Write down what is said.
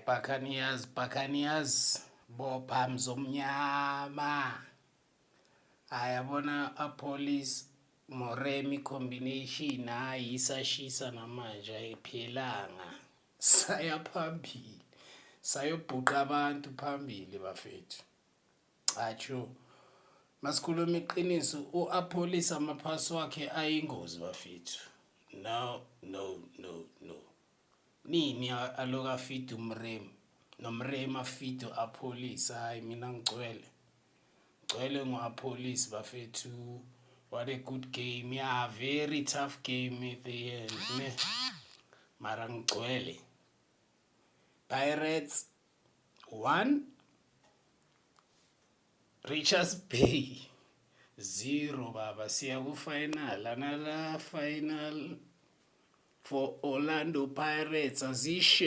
Buccaneers, Buccaneers, bopha mzomnyama. Hayi, yabona, Appollis Moremi combination, hayi, isashisa namanje, ayiphelanga. Saya phambili, sayobhuqa abantu phambili, bafethu. Atsho, masikhuluma iqiniso, u-Appollis amaphasi wakhe ayingozi, bafethu. No, no, no, no, nini aloku afida uMoremi, noMoremi afide u-Appollis. Hayi, mina ngigcwele, gcwele ngo-Appollis, bafethu. What a good game! Yeah, very tough game at the end, ne, mara ngigcwele. Pirates 1, Richards Bay 0. Baba, siya ku-final, another final for Orlando Pirates. Azishe.